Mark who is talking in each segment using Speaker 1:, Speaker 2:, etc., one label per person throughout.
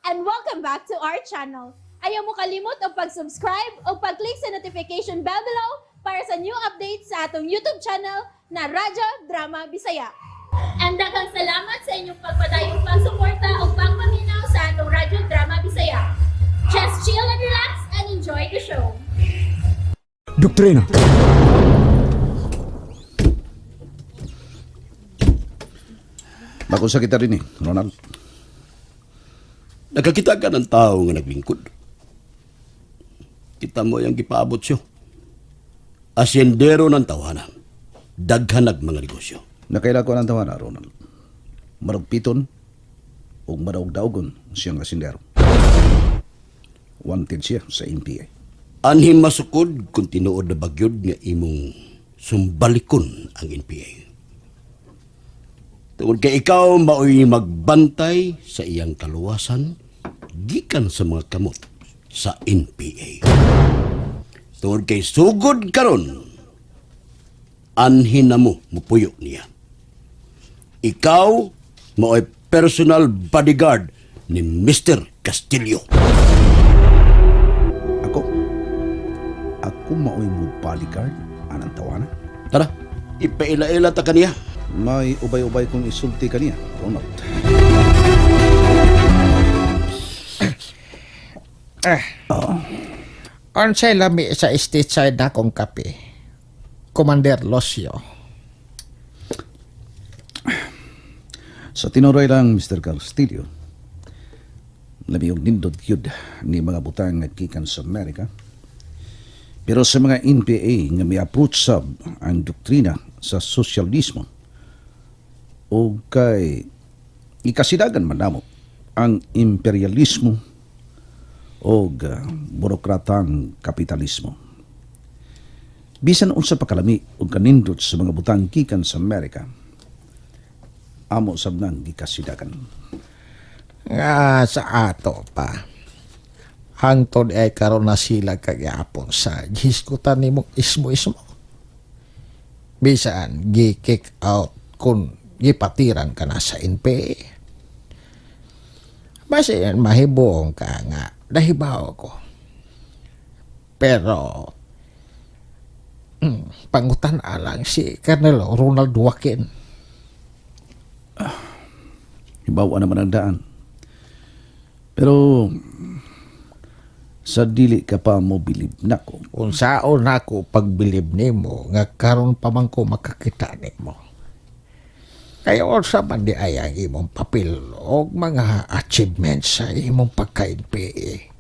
Speaker 1: And welcome back to our channel. Ayaw mo kalimot og pag-subscribe o pag-click sa notification bell below para sa new updates sa atong YouTube channel na Radyo Drama Bisaya. And daghang salamat sa inyong pagpadayong pagsuporta o pagpaminaw sa atong Radyo Drama Bisaya. Just chill and relax and enjoy the show.
Speaker 2: Doktrina.
Speaker 3: Makusa kita rin eh, Ronald.
Speaker 4: Nakakita ka ng tao nga naglingkod. Kita mo yung gipaabot siyo. Asyendero ng tawanan. Daghan nag mga negosyo.
Speaker 3: Nakaila ko ng tawana, Ronald. Marugpiton o maraugdaogon siyang asindero. Wanted siya sa NPA.
Speaker 4: Anhim masukod kung tinuod na bagyod nga imong sumbalikon ang NPA. Tungod kay ikaw maoy magbantay sa iyang kaluwasan gikan sa mga kamot sa NPA. Tungod kay sugod karon anhin na mo mupuyo niya. Ikaw maoy personal bodyguard ni Mr. Castillo.
Speaker 3: Ako? Ako maoy mo bodyguard anang tawana?
Speaker 4: Tara, ipaila-ila ta kaniya.
Speaker 3: May ubay-ubay kong isulti kaniya, Ronald.
Speaker 5: Unsay lami sa stateside na akong kape? Commander Losio.
Speaker 3: Sa tinuray lang, Mr. Castillo, labi og nindot yun ni mga butang nga gikan sa Amerika. Pero sa mga NPA nga may approach sab ang doktrina sa sosyalismo o kay ikasidagan man namo ang imperialismo o burokratang kapitalismo. Bisan unsa pa kalami og kanindot sa mga butang gikan sa Amerika, amo sab nang gikasidagan.
Speaker 5: Nga sa ato pa. Hangtod ay karon na sila kagapon sa giskutan nimong ismo-ismo. Bisan gi-kick out kung gipatiran ka na sa NPA. Basin mahibuong ka nga nahibaw ko. Pero pangutan alang si Colonel Ronald Joaquin.
Speaker 3: Hibawa naman ang daan. Pero sa dili ka pa mo bilib nako.
Speaker 5: Unsaon nako pagbilib nimo nga karon pa man ko makakita nimo. Kaya unsa man di ay ang imong papel og mga achievements sa imong pagka-NPA.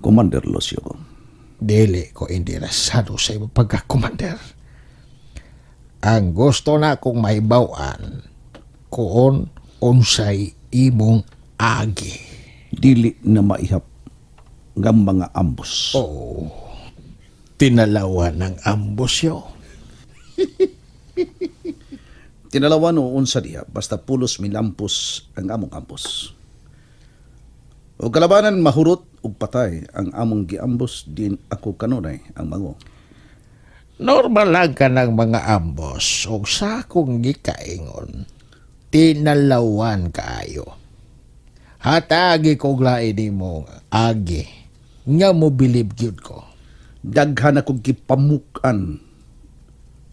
Speaker 3: Commander Lucio ko.
Speaker 5: Dili ko interesado sa imong pagka-commander. Ang gusto na kong mahibaw-an kuon unsay imong agi.
Speaker 3: Dili na maihap nga mga ambos.
Speaker 5: Oh, tinalawan ng ambosyo.
Speaker 3: Tinalawan o unsa diha basta pulos milampos ang among ambos. O kalabanan mahurot ug patay ang among giambos din ako kanunay ang mango.
Speaker 5: Normal lang ka ng mga ambos o sa akong gikaingon, tinalawan kaayo. Hatagi ko lain nimo agi nga mo bilib gyud ko.
Speaker 3: Daghan akong gipamukan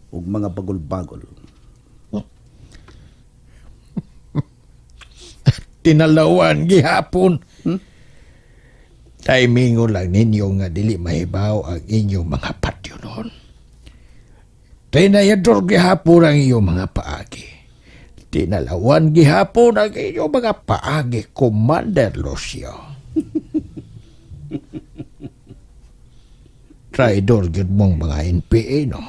Speaker 3: og mga bagol-bagol.
Speaker 5: Tinalawan gihapon. Timingo lang ninyo nga dili mahibaw ang inyong mga patyo noon. Tinayador gihapon ang iyong mga paagi. Tinalawan gihapon ang inyong mga paagi, Commander Lucio. Traidor gyud mong mga NPA, no?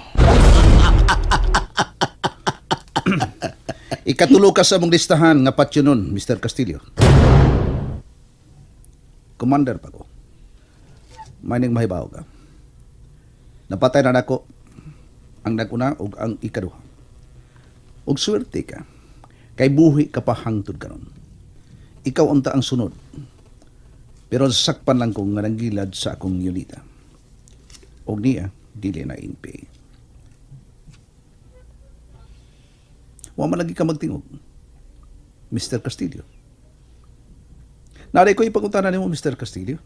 Speaker 3: Ikatulo ka sa mong listahan nga patyo nun, Mr. Castillo. Commander pa ko. May ning mahibaw ka. Napatay na nako ang naguna ug ang ikaduha. Ug swerte ka. Kay buhi ka pa hangtod karon. Ikaw unta ang sunod. Pero sakpan lang ko nga nanggilad sa akong yulita. Og niya, dili na NPA. Wa man lagi ka magtingog. Mr. Castillo. Naray ko ipangutana nimo, Mr. Castillo.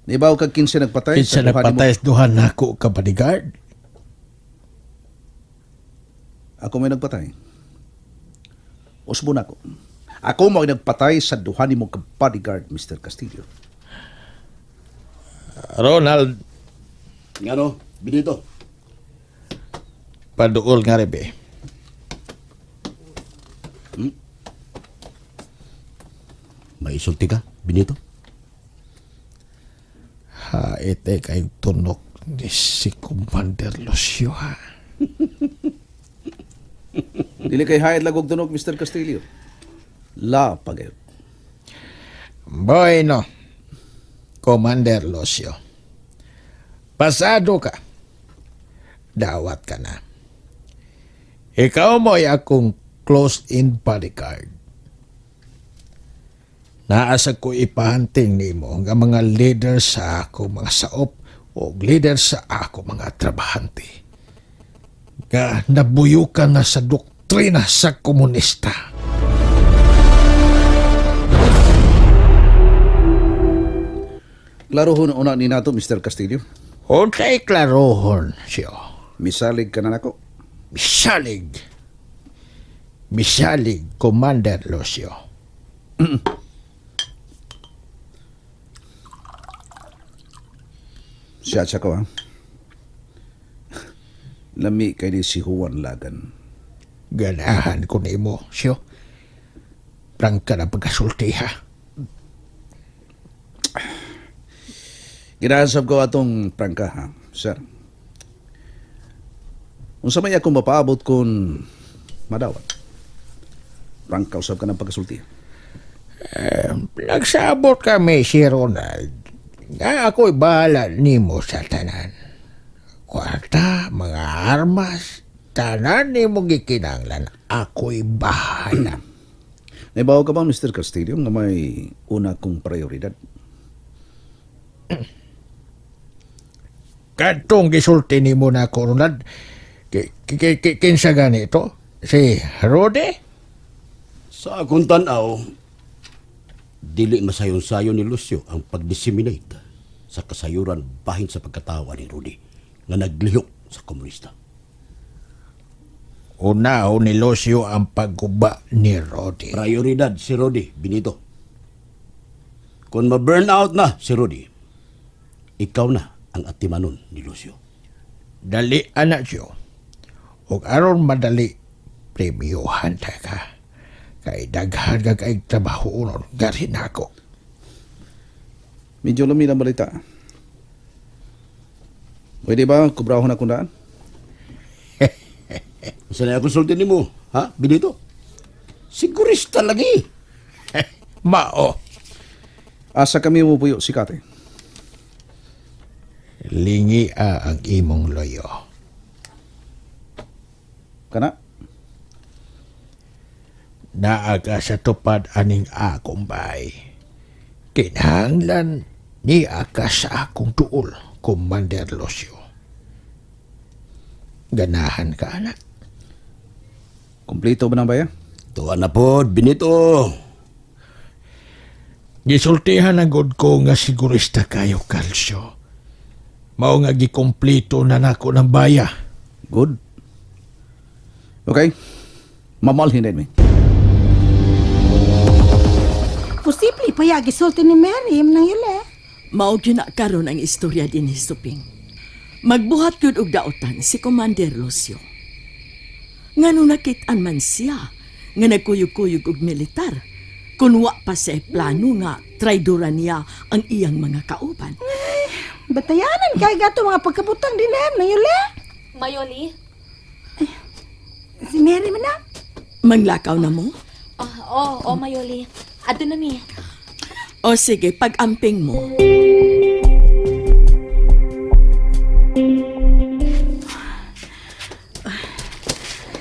Speaker 3: Nibaw kag 15 nagpatay
Speaker 5: Kinsa
Speaker 3: sa duha nimo.
Speaker 5: nagpatay sa duha nako ka bodyguard?
Speaker 3: Ako may nagpatay. Usbo na ako. Ako mo nagpatay sa duha nimo ka bodyguard, Mr. Castillo.
Speaker 5: Ronald,
Speaker 4: Ngano, Benito?
Speaker 5: paduol nga rebe.
Speaker 4: May isulti ka, Benito?
Speaker 5: Ha, ite kay tunok ni si Commander Lucio ha.
Speaker 3: Dili kay hayad lagog tunog, Mr. Castillo. La pagayot.
Speaker 5: Bueno, Commander Lucio. Pasado ka. Dawat ka na. Ikaw mo'y akong closed-in bodyguard. Naasa ko ipahanting nimo nga mga leader sa ako mga saop o leader sa ako mga trabahante. Nga nabuyukan na sa doktrina sa komunista.
Speaker 3: Klaro ho una ni nato, Mr. Castillo.
Speaker 5: Unsay klarohon siyo.
Speaker 3: Misalig ka na nako.
Speaker 5: Misalig. Misalig, Commander Lucio.
Speaker 3: Siya siya ko, ha? Lami kay ni si Juan Lagan.
Speaker 5: Ganahan ko nimo, siyo. Prangka na pagkasulti, ha?
Speaker 3: Ginahasab ko atong prangka, ha, sir. Unsa may akong mapaabot kung madawat? Prangka usab ka ng pagkasulti.
Speaker 5: Nagsabot kami si Ronald. Nga ako'y bahala nimo sa tanan. Kwarta, mga armas, tanan nimo gikinanglan, ako'y bahala.
Speaker 3: Naibaw ka ba, Mr. Castillo, nga may una kong prioridad?
Speaker 5: Katong gisulti nimo na ako, Ronald, kinsa ganito? Si Rode?
Speaker 4: Sa akong tanaw, dili masayon-sayon ni Lucio ang pag-disseminate sa kasayuran bahin sa pagkatawa ni Rudy nga naglihok sa komunista.
Speaker 5: Unaho ni Lucio ang pagguba ni Rodi.
Speaker 4: Prioridad si Rudy, Benito. Kung ma-burn out na si Rudy, ikaw na ang atimanon ni Lucio.
Speaker 5: Dali anak siyo. Ug aron madali, premiohan ta ka. Kay daghan ka kay trabaho unon, garin ako.
Speaker 3: Medyo lami ang balita. Pwede ba kubrahon akong daan?
Speaker 4: Saan na konsultin nimo, ha, Benito? Sigurista lagi.
Speaker 5: Mao.
Speaker 3: Asa kami mo puyo si Kate.
Speaker 5: Lingi a ang imong loyo.
Speaker 3: Kana?
Speaker 5: Naa ka sa tupad aning akong bay. Kinahanglan ni ka sa akong tuol, Commander Lucio. Ganahan ka, anak.
Speaker 3: Kompleto ba ng baya?
Speaker 4: Tuwa na po, Benito.
Speaker 5: Gisultihan ang god ko nga sigurista kayo, Calcio. Mao nga gikompleto na nako ng baya.
Speaker 3: Good. Okay. Mamalhin din mi.
Speaker 6: Posible pa ya gisulti ni Mary nang yule.
Speaker 7: Mao gyud na karon ang istorya dinhi Suping. Magbuhat gyud og daotan si Commander Lucio. Ngano nakit-an man siya nga nagkuyog-kuyog og militar kun wa pa sa plano nga traidora niya ang iyang mga kauban.
Speaker 6: Batayanan kay gato mga pagkabutang din em nang yule.
Speaker 1: Mayoli?
Speaker 6: Si Mary man na.
Speaker 7: Manglakaw na mo?
Speaker 1: Ah, oh, oh, Mayoli. Adto na mi.
Speaker 7: O sige, pag-amping mo.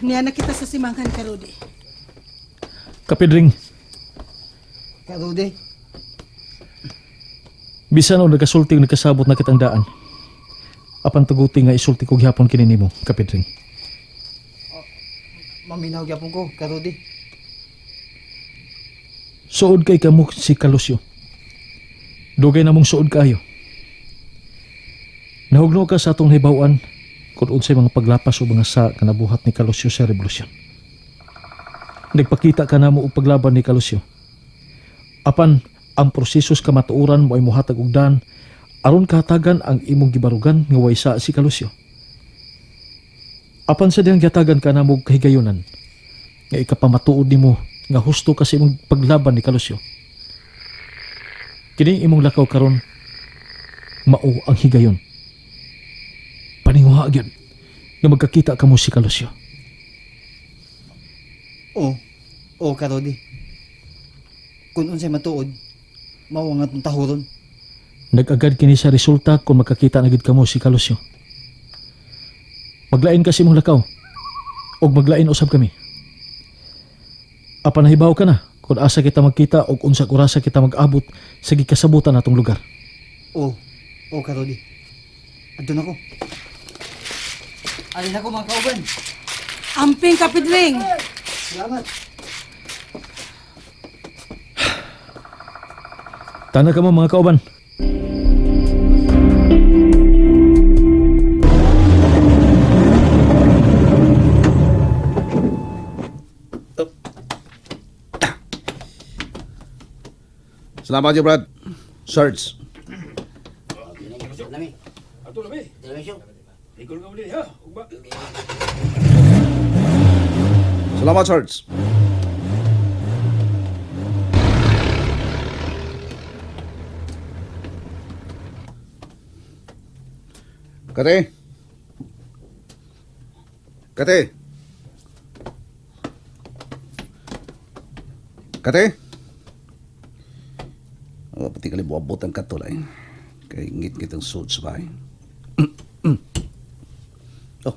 Speaker 6: Niya na kita sa simangkan ka, Rudy.
Speaker 8: Kapidring,
Speaker 9: Ka Rudy,
Speaker 8: bisan og nagasulti og nagkasabot na kitang daan. Apan tuguti nga isulti ko gihapon kini nimo, Kapidring.
Speaker 9: maminaw gyapon ko, ka Rudy.
Speaker 8: Suod kay kamo si Kalusyo. Dugay namong suod kaayo. Nahugno ka sa atong hibaw-an kung unsay mga paglapas o mga sa kanabuhat ni Kalusyo sa revolusyon. Nagpakita ka namo og paglaban ni Kalusyo. Apan ang proseso sa kamatuoran mo ay muhatag og daan aron kahatagan ang imong gibarugan nga way sa si Kalusyo. Apan sa diyang gihatagan ka namo og kahigayonan nga ikapamatuod nimo nga husto ka sa imong paglaban ni Kalusyo. Kini imong lakaw karon mao ang higayon. Paninguha gyud nga magkakita kamo si Kalusyo.
Speaker 9: Oo. Oo, Karodi. Kung unsay matuod, mao ang atong tahuron.
Speaker 8: Nag-agad kini sa resulta kung magkakita na gid kamo si Kalusyo. Maglain kasi imong lakaw og maglain usab kami. Apan nahibaw ka na kung asa kita magkita og unsa orasa kita mag-abot sa gikasabutan natong lugar.
Speaker 9: Oo. Oo, Karodi. Andun ako. Alin ako mga kauban.
Speaker 6: Amping kapidring.
Speaker 9: Salamat.
Speaker 8: Tana ka mo mga kauban.
Speaker 3: Salamat yo, Brad. Sarge. Salamat, Sarge. Kate. Kate. Kate. Oh, pati kalibuabot ang katulay. Kay ngit-ngit ang suot sa bahay. Oh,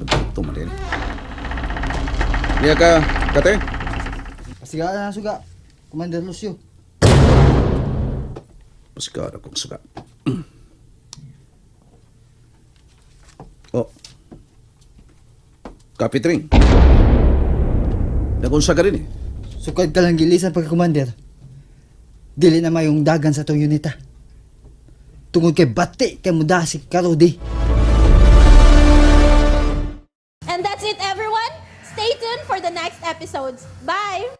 Speaker 3: ito man din. Niya ka, Kate?
Speaker 9: Pasigala na suga. Commander Lucio.
Speaker 3: Pasigara kong suga. Oh. Kapitring. Nagunsa ka rin eh.
Speaker 9: Sukad ka lang gilisan pagka Commander. Dili na mayong dagan sa atong unita. Tungod kay bati kay muda si Karodi.
Speaker 1: And that's it, everyone. Stay tuned for the next episodes. Bye!